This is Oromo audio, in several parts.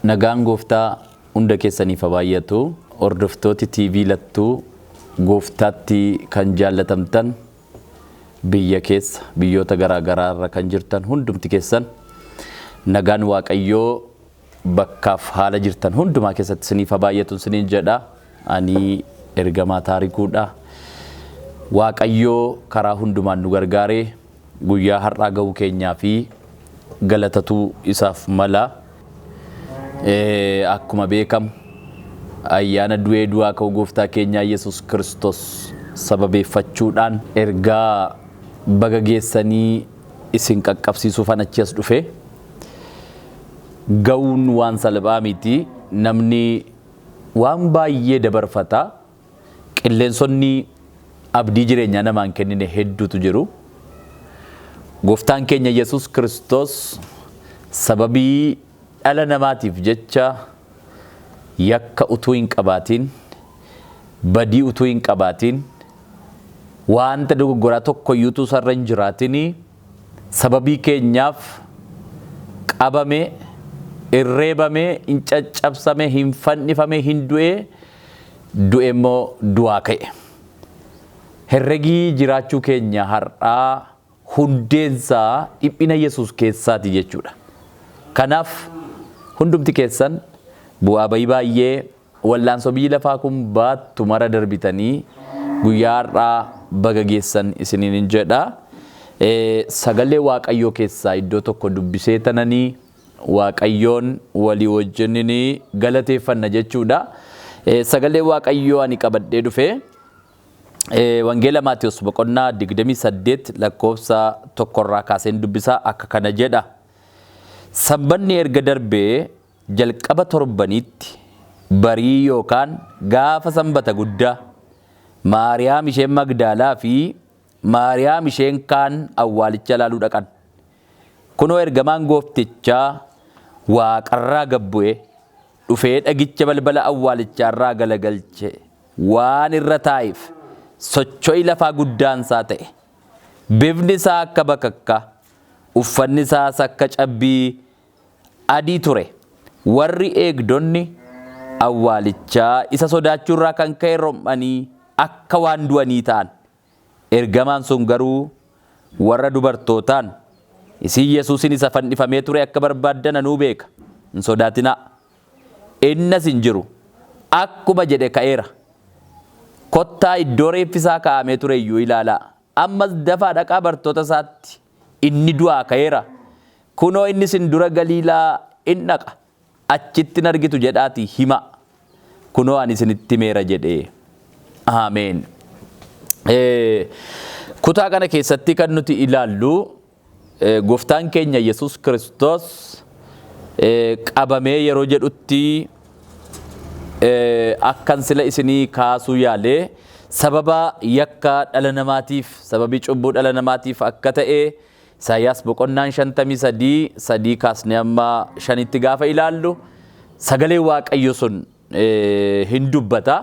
Nagaan gooftaa hunda keessaniif haa baay'atu. Hordoftooti TV Lattuu gooftaatti kan jaallatamtan biyya keessa biyyoota garaa garaa irra kan jirtan hundumti keessan nagaan Waaqayyoo bakkaaf haala jirtan hundumaa keessatti isiniif haa baay'atu isiniin jedha. Ani ergamaa Taarikuudha. Waaqayyoo karaa hundumaan nu gargaaree guyyaa har'aa ga'uu keenyaa fi galatatu isaaf mala. Akkuma beekamu ayyaana du'ee du'aa ka'uu gooftaa keenyaa Yesuus Kiristoos sababeeffachuudhaan ergaa baga geessanii isin qaqqabsiisuufan achi as dhufe. Ga'uun waan salphaa miti. Namni waan baay'ee dabarfata. Qilleensonni abdii jireenyaa namaan kennine hedduutu jiru. Gooftaan keenya Yesuus Kiristoos sababii dhala namaatiif jecha yakka utuu hin qabaatiin, badii utuu hin qabaatiin, waanta dogoggoraa tokkoyyuu utuu isarra hin jiraatin sababii keenyaaf qabame, hin reebame, hin caccabsame, hin fannifame, hin du'e, du'e immoo du'aa ka'e. Herregii jiraachuu keenya har'aa hundeensaa dhiphina Yesuus keessaati jechuudha. Kanaaf hundumti keessan bu'aa bayii baay'ee wallaansoo biyyi lafaa kun baattu mara darbitanii guyyaa har'aa baga geessan isiniin hin jedha. Sagalee Waaqayyoo keessaa iddoo tokko dubbisee tananii Waaqayyoon walii wajjinin galateeffanna jechuudha. Sagalee Waaqayyoo ani qabadhee dhufe Wangeela Maatiyus boqonnaa 28 lakkoofsa tokkorraa kaaseen dubbisaa akka kana jedha. Sanbanni erga darbee jalqaba torbaniitti barii yookaan gaafa sanbata guddaa Maariyaam isheen Magdaalaa fi Maariyaam isheen kaan awwaalicha ilaaluu dhaqan. Kunoo ergamaan gooftichaa waaqarraa gad bu'ee dhufee dhagicha balbala awwaalichaarraa galagalche waan irra taa'eef socho'i lafaa guddaan isaa ta'e. Bifni isaa akka bakakkaa, uffanni isaas akka cabbii adii ture. Warri eegdonni awwaalichaa isa sodaachuurraa kan ka'e rom'anii akka waan du'anii ta'an. Ergamaan sun garuu warra dubartootaan, Isin Yesuusin isa fannifamee ture akka barbaaddan anuu beeka. Hin sodaatinaa. Inni as hin jiru. Akkuma jedhe ka'eera. Kottaa iddoo reeffi isaa kaa'amee ture iyyuu ilaalaa. Ammas dafaa dhaqaa bartoota isaatti, Inni du'aa ka'eera. Kunoo inni isin dura Galiilaa in dhaqa. Achitti in argitu jedhaatii himaa. Kunoo ani isinitti himeera jedhe. Ameen. Kutaa kana keessatti kan nuti ilaallu gooftaan keenya Yesuus Kiristoos qabamee yeroo jedhutti akkan sila isinii kaasuu yaalee sababa yakka dhala namaatiif sababii cubbuu dhala namaatiif akka ta'e Isaayyaas boqonnaan 53 3 kaasnee amma 5tti gaafa ilaallu sagalee Waaqayyo sun hin dubbata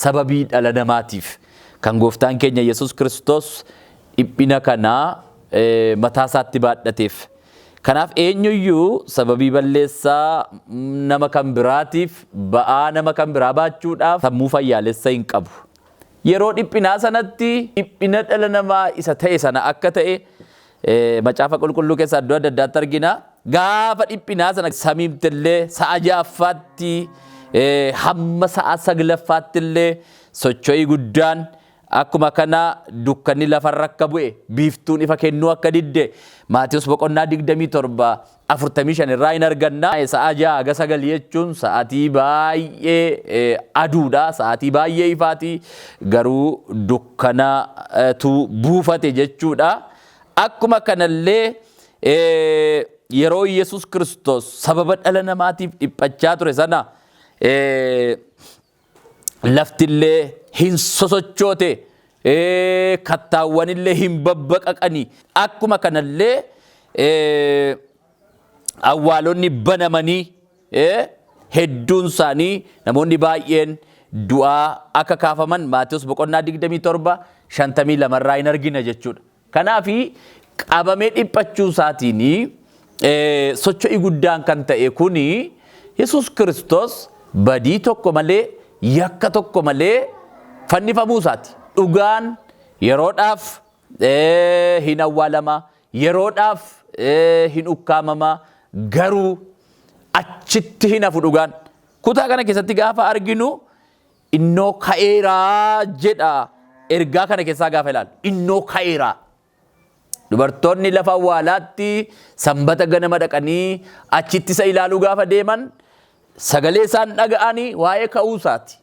sababii dhala namaatiif kan gooftaan keenya Yesuus Kiristoos dhiphina kana mataa isaatti baadhateef. Kanaaf eenyuyyuu sababii balleessaa nama kan biraatiif ba'aa nama kan biraa baachuudhaaf sammuu fayyaalessa hin qabu. Yeroo dhiphinaa sanatti dhiphina dhala namaa isa ta'e sana akka ta'e macaafa qulqulluu keessa iddoo adda addaatti argina. Gaafa dhiphinaa sana samiimtillee sa'a ja'affaatti hamma sa'a saglaffaatti illee socho'ii guddaan akkuma kana dukkanni lafarra akka bu'e biiftuun ifa kennuu akka didde Maatiyus boqonnaa 27 45 irraa hin arganna. Sa'a 6 haga 9 jechuun sa'atii baay'ee aduudha, sa'atii baay'ee ifaati, garuu dukkanatu buufate jechuudha. Akkuma kanallee yeroo Yesuus Kiristoos sababa dhala namaatiif dhiphachaa ture sana laftillee hin sosochoote, kattaawwanillee hin babbaqaqani. Akkuma kanallee awwaalonni banamanii hedduun isaanii namoonni baay'een du'aa akka kaafaman Maatewos boqonnaa 27 52 irraa hin argina jechuudha. Kanaaf qabamee dhiphachuu isaatiin socho'i guddaan kan ta'e kuni Yesuus Kiristoos badii tokko malee, yakka tokko malee fannifamuu isaati. Dhugaan yeroodhaaf hin awwaalama, yeroodhaaf hin ukkaamama, garuu achitti hin hafu dhugaan. Kutaa kana keessatti gaafa arginu innoo ka'eeraa jedha. Ergaa kana keessaa gaafa ilaalu innoo ka'eeraa. Dubartoonni lafa awwaalaatti sanbata ganama dhaqanii achitti isa ilaaluu gaafa deeman sagalee isaan dhaga'anii waa'ee ka'uu isaati.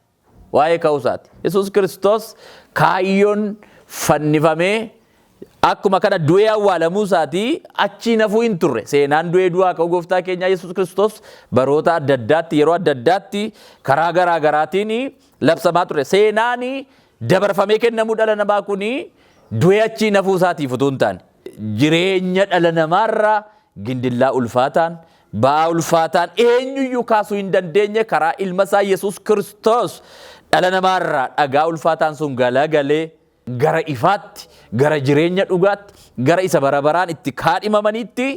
Waa'ee ka'uu isaati. Yesuus Kiristoos kaayyoon fannifamee akkuma kana du'ee awwaalamuu isaatii achii nafuu hin turre. Seenaan du'ee du'aa ka'uu gooftaa keenyaa Yesuus Kiristoos baroota adda addaatti, yeroo adda addaatti, karaa garaa garaatiin labsamaa ture. Seenaan dabarfamee kennamuu dhala namaa kuni du'ee achii nafuu isaatiif utuu hin taane, jireenya dhala namaarraa gindillaa ulfaataan, ba'aa ulfaataan eenyuyyuu kaasuu hin dandeenye karaa ilma isaa Yesuus Kiristoos dhala namaarraa dhagaa ulfaataan sun galagalee gara ifaatti, gara jireenya dhugaatti, gara isa bara baraan itti kaadhimamanitti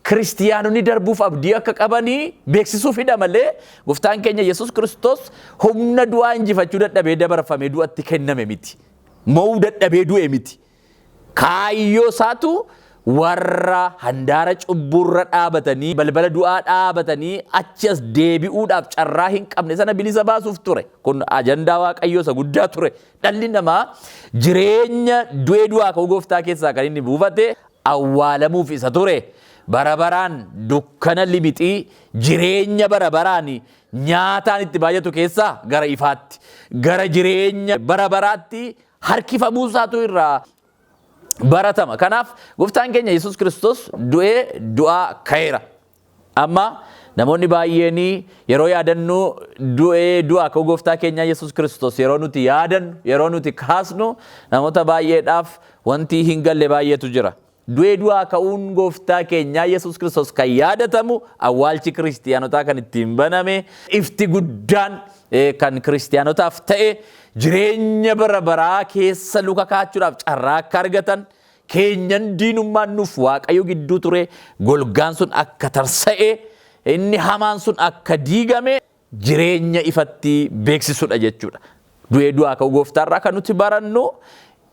kiristiyaanonni darbuuf abdii akka qabanii beeksisuufidha malee gooftaan keenya Yesuus Kiristoos humna du'aa injifachuu dadhabee dabarfamee du'atti kenname miti. Mo'uu dadhabee du'e miti. Kaayyoo isaatu warra handaara cubbuurra dhaabatanii, balbala du'aa dhaabatanii achi as deebi'uudhaaf carraa hin qabne sana bilisa baasuuf ture. Kun ajandaa Waaqayyoo isa guddaa ture. Dhalli namaa jireenya du'ee du'aa ka'uu gooftaa keessaa kan inni buufate awwaalamuuf isa ture. Bara baraan dukkana limixii jireenya bara baraan nyaataan itti baay'atu keessaa gara ifaatti, gara jireenya bara baraatti harkifamuu isaatu irraa baratama. Kanaaf gooftaan keenya Yesuus Kiristoos du'ee du'aa ka'eera. Amma namoonni baay'een yeroo yaadannu du'ee du'aa ka'uu gooftaa keenya Yesuus Kiristoos yeroo nuti yaadannu, yeroo nuti kaasnu, namoota baay'eedhaaf wanti hin galle baay'eetu jira. Du'ee du'aa ka'uun gooftaa keenyaa Yesuus Kiristoos kan yaadatamu, awwaalchi kiristiyaanotaa kan ittiin baname, ifti guddaan kan kiristiyaanotaaf ta'e, jireenya bara baraa keessa luka kaachuudhaaf carraa akka argatan, keenyan diinummaan nuuf Waaqayyo gidduu ture golgaan sun akka tarsa'e, inni hamaan sun akka diigame jireenya ifatti beeksisudha jechuudha. Du'ee du'aa ka'uu gooftaarraa kan nuti barannu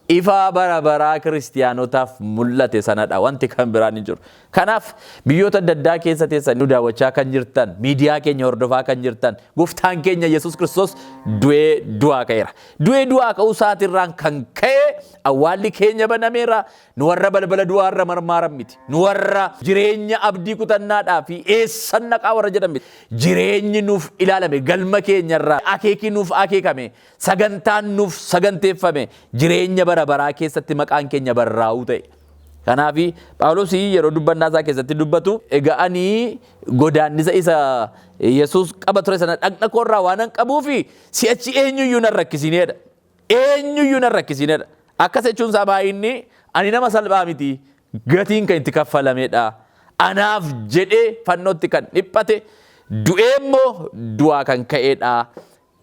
ifa bara baraa kiristiyaanotaaf mul'ate sanadha. Wanti kan biraan hin jiru. Kanaaf biyyoota adda addaa keessa teessan nu daawwachaa kan jirtan, miidiyaa keenya hordofaa kan jirtan, gooftaan keenya Yesuus Kiristoos du'ee du'aa ka'eera. Du'ee du'aa ka'uu isaatirraan kan ka'e awwaalli keenya banameera. Nu warra balbala du'aarra marmaaran miti. Nu warra jireenya abdii kutannaadhaa fi eessan naqaa warra jedhan miti. Jireenyi nuuf ilaalame, galma keenyarraa akeekii nuuf akeekame, sagantaan nuuf saganteeffame jireenya bara baraa keessatti maqaan keenya barraa'uu ta'e. Kanaaf Phaawulos yeroo dubbannaa isaa keessatti dubbatu, egaa ani godaannisa isa Yesuus qaba ture sana dhaqna koorraa waan qabuufi si'achi eenyuyyuu nan rakkisineedha. Eenyuyyuu nan rakkisineedha. Akkas jechuun isaa baay'inni ani nama salphaa miti, gatiin kan itti kaffalamedha. Anaaf jedhee fannootti kan dhiphate, du'ee immoo du'aa kan ka'edha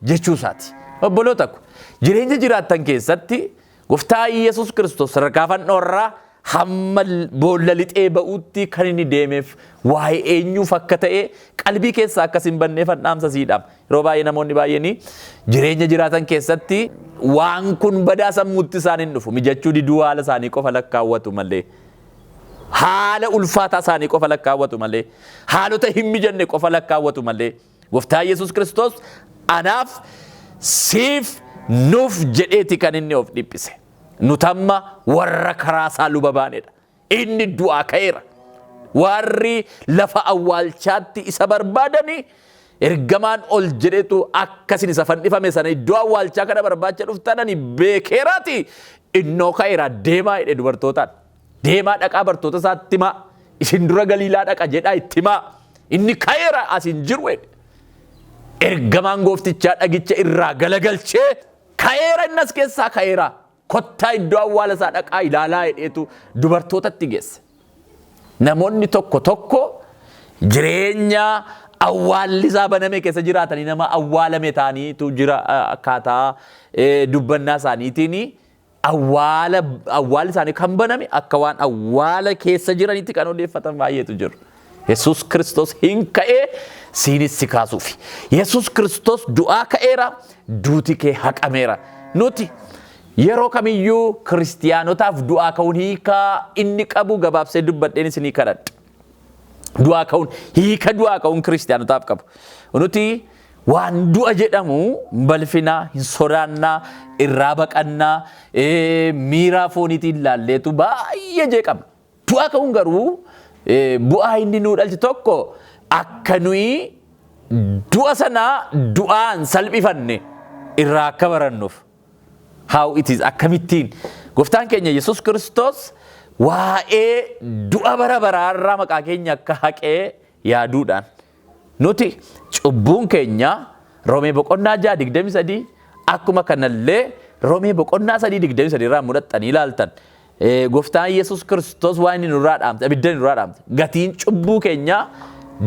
jechuu isaati. Obboloota ko, jireenya jiraattan keessatti gooftaa Yesuus Kiristoos sadarkaa fannoorraa hamma boolla lixee ba'uutti kan inni deemeef waa'ee eenyuuf akka ta'e qalbii keessaa akkas hin banneef dhaamsa siidhaam. Yeroo baay'ee namoonni baay'een jireenya jiraatan keessatti waan kun badaa sammuutti isaan hin dhufu. Mijachuu diduu haala isaanii qofa lakkaawwatu malee. Haala ulfaataa isaanii qofa lakkaawwatu malee. Haalota hin mijanne qofa lakkaawwatu malee. Gooftaa Yesuus Kiristoos anaaf, siif, nuuf jedheeti kan inni of dhiphise. Nutamma warra karaa isaa luba baanedha. Inni du'aa ka'eera. Warri lafa awwaalchaatti isa barbaadanii ergamaan ol jedhetu akkasin isa fannifame sana iddoo awwaalchaa kana barbaacha dhuftan ani beekeeraati. Innoo ka'eera, deemaa jedhe dubartootaan. Deemaa dhaqaa bartoota isaatti himaa. Isin dura Galiilaa dhaqa jedhaa itti himaa. Inni ka'eera, as hin jiru jedhe. Ergamaan gooftichaa dhagicha irraa galagalchee, ka'eera, inni as keessaa ka'eera. Kottaa iddoo awwaala isaa dhaqaa ilaalaa jedheetu dubartootatti geesse. Namoonni tokko tokko jireenya awwaalli isaa baname keessa jiraatanii nama awwaalame ta'aniitu jira. Akkaataa dubbannaa isaaniitiin awwaala awwaalli isaanii kan baname akka waan awwaala keessa jiranitti kan odeeffatan baay'eetu jiru. Yesuus Kiristoos hin ka'ee siinis si kaasuufi. Yesuus Kiristoos du'aa ka'eera, duuti kee haqameera. Nuti yeroo kamiyyuu kiristiyaanotaaf du'aa ka'uun hiikaa inni qabu gabaabsee dubbadheen isinii kadhadha. Du'aa ka'uun hiika du'aa ka'uun kiristiyaanotaaf qabu. Nuti waan du'a jedhamu hin balfinaa, hin sodaannaa, irraa baqannaa, miiraa fooniitiin laalleetu baay'ee jeeqama. Du'aa ka'uun garuu bu'aa inni nuu dhalche tokko akka nuyi du'a sana du'aan salphifanne irraa akka barannuuf. How it is, akkamittiin gooftaan keenya Yesuus Kiristoos waa'ee du'a bara baraarraa maqaa keenya akka haqee yaaduudhaan nuti cubbuun keenya Roomee boqonnaa 6:23, akkuma kanallee Roomee boqonnaa 3:23 irraa mudhattanii ilaaltan. Gooftaan Yesuus Kiristoos waan inni nurraa dhaamte, abidda nurraa dhaamte. Gatiin cubbuu keenyaa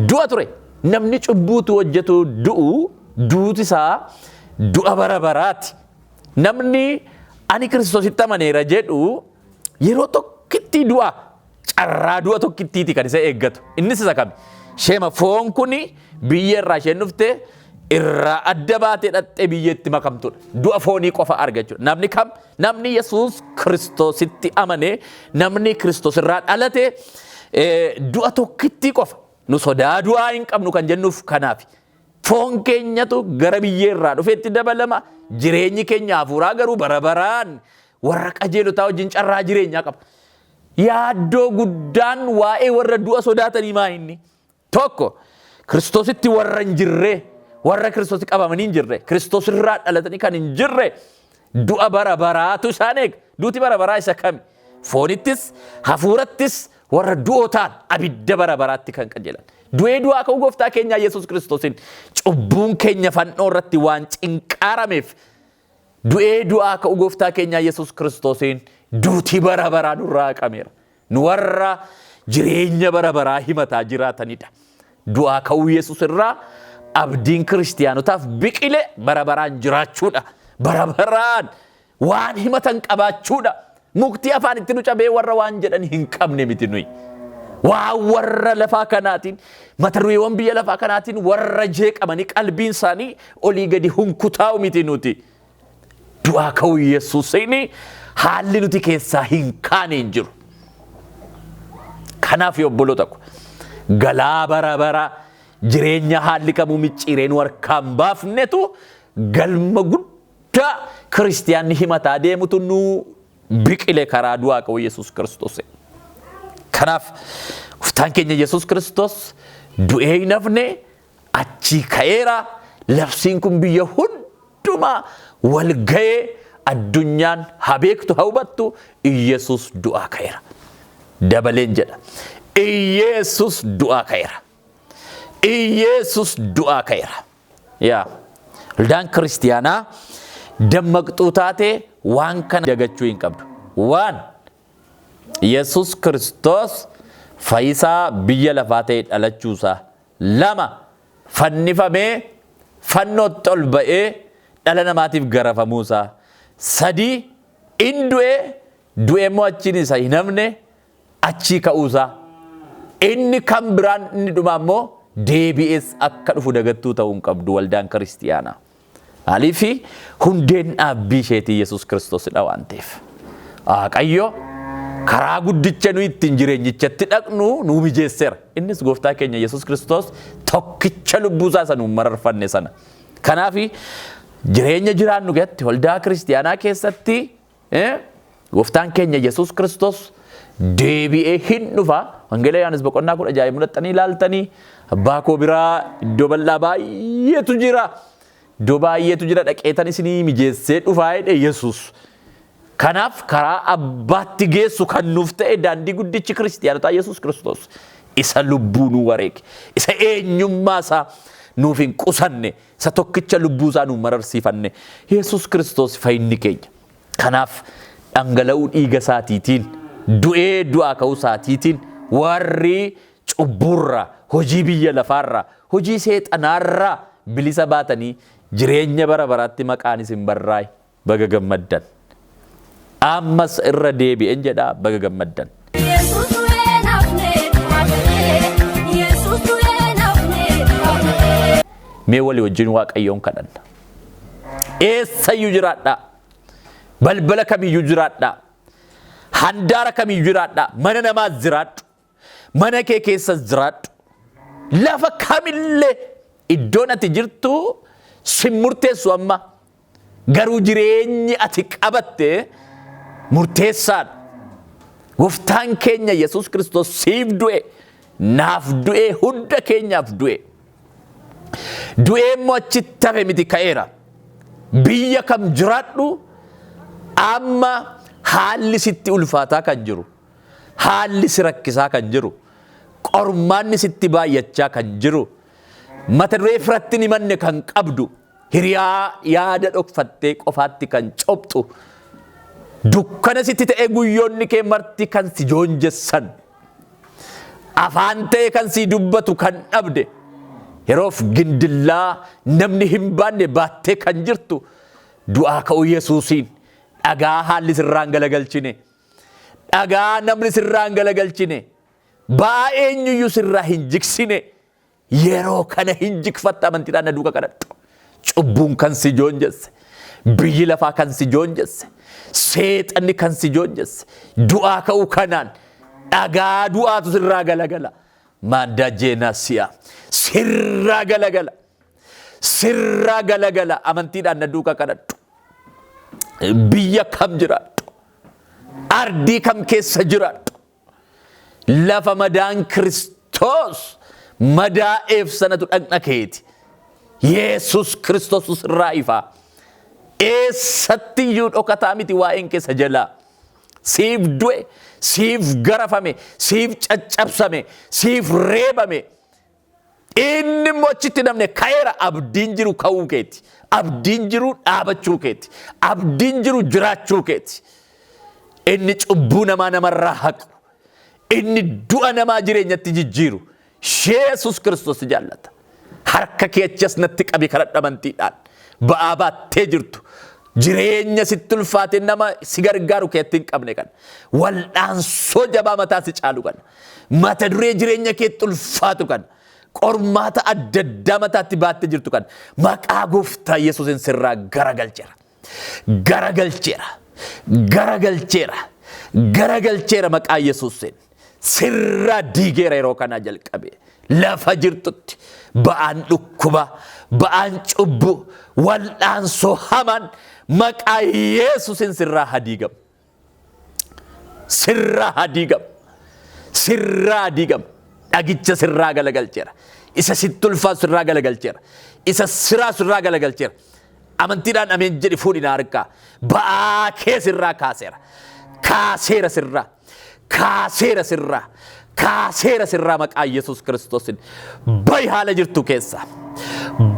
du'a ture. Namni cubbuutu hojjetu du'u, duuti isaa du'a bara baraati. Namni ani Kiristoositti amaneera jedhu yeroo tokkitti du'a, carraa du'a tokkittiiti kan isa eeggatu. Innis isa kami? Sheema foon kuni biyya irraa isheen dhufte irraa adda baatee dhaxxee biyyatti makamtudha. Du'a foonii qofa argachuudha. Namni kam? Namni Yesuus Kiristoositti amane, namni Kiristoos irraa dhalate du'a tokkittii qofa. Nu sodaa du'aa hin qabnu kan jennuuf kanaafi. Foon keenyatu gara biyyee irraa dhufeetti dabalama. Jireenyi keenya hafuuraa garuu bara baraan warra qajeelotaa wajjin carraa jireenyaa qaba. Yaaddoo guddaan waa'ee warra du'a sodaatanii maa inni? Tokko, Kiristoositti warra hin jirre, warra Kiristoositti qabamanii hin jirre, Kiristoos irraa dhalatanii kan hin jirre, du'a bara baraatu isaan eega. Duuti bara baraa isa kami? Foonittis hafuurattis warra du'oo ta'an abidda bara baraatti kan qajeelan. Du'ee du'aa ka'uu gooftaa keenyaa Yesuus Kiristoosiin cubbuun keenya fannoo irratti waan cinqaarameef, du'ee du'aa ka'uu gooftaa keenyaa Yesuus Kiristoosiin duuti bara baraa nurraa haqameera. Nu warra jireenya bara baraa himataa jiraatanidha. Du'aa ka'uu Yesuus irraa abdiin kiristiyaanotaaf biqile bara baraan jiraachuudha. Bara baraan waan himatan qabaachuudha. Mukti afaan itti nu cabee warra waan jedhan hin qabne miti nuyi. Waan warra lafaa kanaatiin, mata dureewwan biyya lafaa kanaatiin warra jeeqamanii qalbiin isaanii olii gadi hunkutaa'u miti nuti. Du'aa ka'uu Yesuusiin haalli nuti keessaa hin kaane hin jiru. Kanaaf obboloota ko, galaa bara bara jireenya haalli kamuu micciiree nu harkaan baafnetu, galma guddaa kiristiyaanni himataa deemutu nu biqile karaa du'aa ka'uu Yesuus Kiristoos. Kanaaf gooftaan keenya Yesuus Kiristoos du'ee hin hafne, achii ka'eera. Labsiin kun biyya hundumaa wal ga'ee addunyaan haa beektu, haa hubattu, Iyesuus du'aa ka'eera. Dabaleen jedha. Iyesuus du'aa ka'eera. Iyesuus du'aa ka'eera. Yaa waldaan kiristiyaanaa dammaqxuu taate waan kana dagachuu hin qabdu. Waan Yesuus Kiristoos fayyisaa biyya lafaa ta'e dhalachuusaa. Lama, fannifamee fannootti ol ba'ee dhala namaatiif garafamuusaa. Sadii, in du'ee, du'ee immoo achiin isa hin hafne, achii ka'uusaa. Inni kan biraan inni dhumaa immoo deebi'ees akka dhufu dagattuu ta'uu hin qabdu waldaan kiristiyaanaa. Maaliif? Hundeen dhaabbii isheetii Yesuus Kiristoosidha waan ta'eef. Waaqayyo karaa guddicha nu ittiin jireenyichatti dhaqnu nuu mijeesseera. Innis gooftaa keenya Yesuus Kiristoos tokkicha lubbuusaa isa nuun mararfanne sana. Kanaaf jireenya jiraannu keessatti, waldaa kiristiyaanaa keessatti, gooftaan keenya Yesuus Kiristoos deebi'ee hin dhufa. Wangeela Yohaannis boqonnaa 16 mudhattanii ilaaltanii, abbaa koo biraa iddoo bal'aa baay'eetu jira. Iddoo baay'eetu jira, dhaqeetan isinii mijeessee dhufaa jedhe Yesuus. Kanaaf karaa abbaatti geessu kan nuuf ta'e daandii guddichi kiristiyaanotaa Yesuus Kiristoos isa lubbuu nu wareege, isa eenyummaa isaa nuuf hin qusanne, isa tokkicha lubbuu isaa nuuf mararsiifanne Yesuus Kiristoos fayyinni keenya. Kanaaf dhangala'uu dhiiga isaatiitiin, du'ee du'aa ka'uu isaatiitiin, warri cubbuurraa, hojii biyya lafaarraa, hojii seexanaarraa bilisa baatanii jireenya bara baraatti maqaan isin barraa'e baga gammaddan. Ammas irra deebi'een jedhaa, baga gammaddan. Yesuus du'ee nafne du'aa ka'ee. Mee walii wajjin Waaqayyoon kadhanna. Eessayyuu jiraadhaa. Balbala kamiyyuu jiraadhaa. Handaara kamiyyuu jiraadhaa. Mana namaas jiraadhu. Mana kee keessas jiraadhu. Lafa kamillee iddoon ati jirtu sin murteessu amma. Garuu jireenyi ati qabatte murteessaadha. Gooftaan keenya Yesuus Kiristoos siif du'e, naaf du'e, hunda keenyaaf du'e. Du'ee immoo achitti hafe miti, ka'eera. Biyya kam jiraadhu, amma haalli sitti ulfaataa kan jiru, haalli si rakkisaa kan jiru, qormaanni sitti baay'achaa kan jiru, mata duree firatti hin himanne kan qabdu, hiriyaa yaada dhokfattee qofaatti kan copxu, dukkana sitti ta'ee guyyoonni kee marti kan si joonjessan, afaan ta'e kan si dubbatu kan dhabde, yeroof gindillaa namni hin baanne baattee kan jirtu, du'aa ka'uu Yesuusiin dhagaa haalli sirraan galagalchine, dhagaa namni sirraan galagalchine, ba'aa eenyuyyuu sirraa hin jigsine, yeroo kana hin jigfatta. Amantiidhaan na duuka kadhadhu. Cubbuun kan si joonjesse, biyyi lafaa kan si joonjesse, seexanni kan si joonjesse, du'aa ka'uu kanaan dhagaa du'aatu sirraa galagala. Maandaa jeenaa si'a sirraa galagala. Sirraa galagala. Amantiidhaan na duuka kadhadhu. Biyya kam jiraadhu? Ardii kam keessa jiraadhu? Lafa madaan Kiristoos madaa'eef sanatu dhaqna keeti. Yesus Kiristoos sirraa ifaa. Eessatti iyyuu dhokataa miti waa'een keessa jalaa. Siif du'e, siif garafame, siif caccabsame, siif reebame. Inni immoo achitti namne ka'eera. Abdiin jiru ka'uu keeti. Abdiin jiru dhaabachuu keeti. Abdiin jiru jiraachuu keeti. Inni cubbuu namaa namarraa haqu. Inni du'a namaa jireenyatti jijjiiru. Yesus Kiristoos si jaallata. Harka kee achi as natti qabi kadhadhu amantiidhaan. Ba'aa baattee jirtu. Jireenya sitti ulfaate, nama si gargaaru keetti hin qabne kana. Wal'aansoo jabaa mataa si caalu kana. Mata duree jireenya keetti ulfaatu kana. Qormaata adda addaa mataatti baattee jirtu kana. Maqaa Gooftaa Yesuusin sirraa garagalcheera. Garagalcheera. Garagalcheera. Garagalcheera maqaa Yesuusin. Sirraa diigeera yeroo kanaa jalqabe. Lafa jirtutti ba'aan dhukkuba, ba'aan cubbuu, wal'aansoo hamaan maqaa Yesuusin sirraa haa diigamu. Sirraa haa diigamu. Sirraa haa diigamu. Dhagicha sirraa galagalcheera. Isa sitti ulfaatu sirraa galagalcheera. Isa siraa sirraa galagalcheera. Amantiidhaan ameen jedhi, fuudhi na harkaa. Ba'aa kee sirraa kaaseera. Kaaseera sirraa. Kaaseera sirraa. Kaaseera sirraa maqaa Yesuus Kiristoosin. Bayi haala jirtu keessa.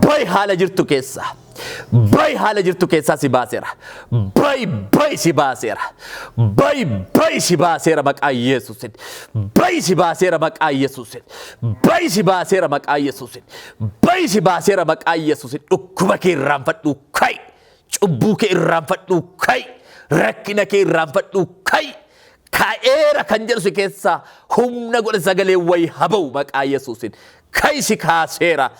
Bayi haala jirtu keessa. Bayi haala jirtu keessaa, si baaseera. Bayi, bayi, si baaseera. Bayi, bayi, si baaseera maqaa Yesuusin. Bayi, si baaseera maqaa Yesuusin. Bayi, si baaseera maqaa Yesuusin. Bayi, si baaseera maqaa Yesuusin. Dhukkuba kee irraanfadhuu ka'i. Cubbuu kee irraanfadhuu ka'i. Rakkina kee irraanfadhuu ka'i. Ka'eera kan jedhu si keessaa humna godhe sagalee wayii haba'u maqaa Yesuusin. Ka'i, si kaaseera.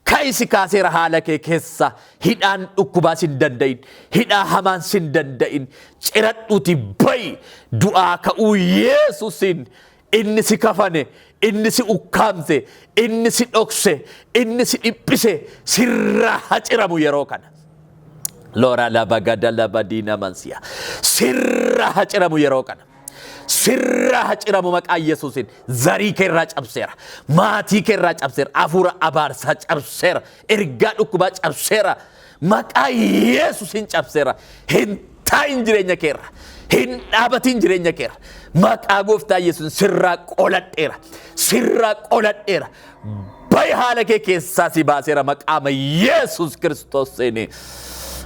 Ka'i, si kaaseera haala kee keessa. Hidhaan dhukkubaa sin danda'in. Hidhaa hamaan sin danda'in. Ciradhuuti bayi. Du'aa ka'uu Yesuusin. Inni si kafane, inni si ukkaamse, inni si dhokse, inni si dhiphise sirraa haciramu yeroo kana. Loora laba gada laba diina mansiya. Sirraa haciramu yeroo kana. Sirraa haciramu maqaa Yesuusin. Zarii kee irraa cabseera. Maatii kee irraa cabseera. Hafuura abaarsaa cabseera. Ergaa dhukkubaa cabseera. Maqaa Yesuusin cabseera. Hin taa'in jireenya keerra. Hin dhaabatin jireenya keerra. Maqaa Gooftaa Yesuusin sirraa qoladheera. Sirraa qoladheera. Bayi, haala kee keessaa si baaseera maqaama Yesuus Kiristoosiin.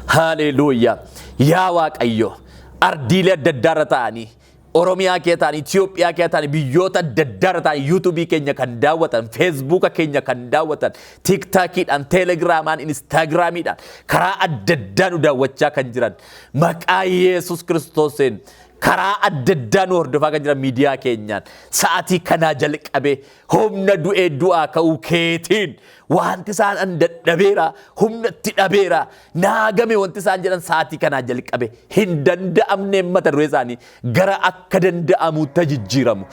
Haleluuyaa. Yaa Waaqayyo, ardiilee adda addaarra ta'anii, Oromiyaa kee ta'anii, Itoophiyaa kee ta'anii, biyyoota adda addaarra ta'anii yuutuubii keenya kan daawwatan, feesbuuka keenya kan daawwatan, tiiktaakiidhaan, teelegiraamaan, instaagiraamiidhaan karaa adda addaa nu daawwachaa kan jiran, maqaa Yesuus Kiristoosiin Karaa adda addaa nu hordofaa kan jiran miidiyaa keenyaan sa'aatii kanaa jalqabee humna du'ee du'aa ka'uu keetiin wanti isaan an dadhabeera, humna itti dhabeera, naagame wanti isaan jedhan sa'aatii kanaa jalqabe hin danda'amne mata duree isaanii gara akka danda'amutti jijjiiramu,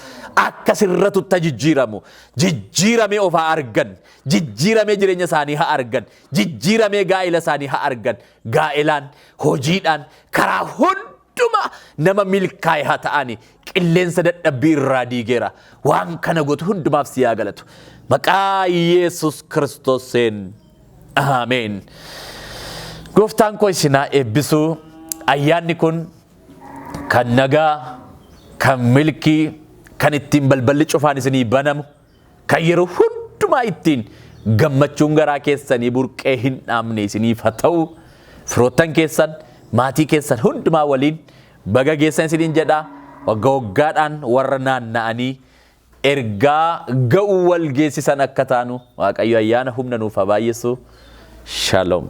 akka sirratutti jijjiiramu, jijjiiramee of haa argan, jijjiiramee jireenya isaanii haa argan, jijjiiramee gaa'ela isaanii haa argan, gaa'elaan, hojiidhaan, karaa hundumaa nama milkaa'e haa ta'ani. Qilleensa dadhabbii irraa diigeera. Waan kana gootu hundumaaf si haa galatu. Maqaa Yesus Kiristoosiin. Ameen. Gooftaan koo isin haa eebbisu. Ayyaanni kun kan nagaa, kan milkii, kan ittiin balballi cufaan isinii banamu, kan yeroo hundumaa ittiin gammachuun garaa keessanii burqee hin dhaamne isiniif haa ta'u. Firoottan keessan, maatii keessan hundumaa waliin baga geessan isiniin jedha. Waggaa waggaadhaan warra naanna'anii ergaa ga'uu wal geessisan akka taanu Waaqayyo ayyaana humna nuuf haa baay'isu. Shalom.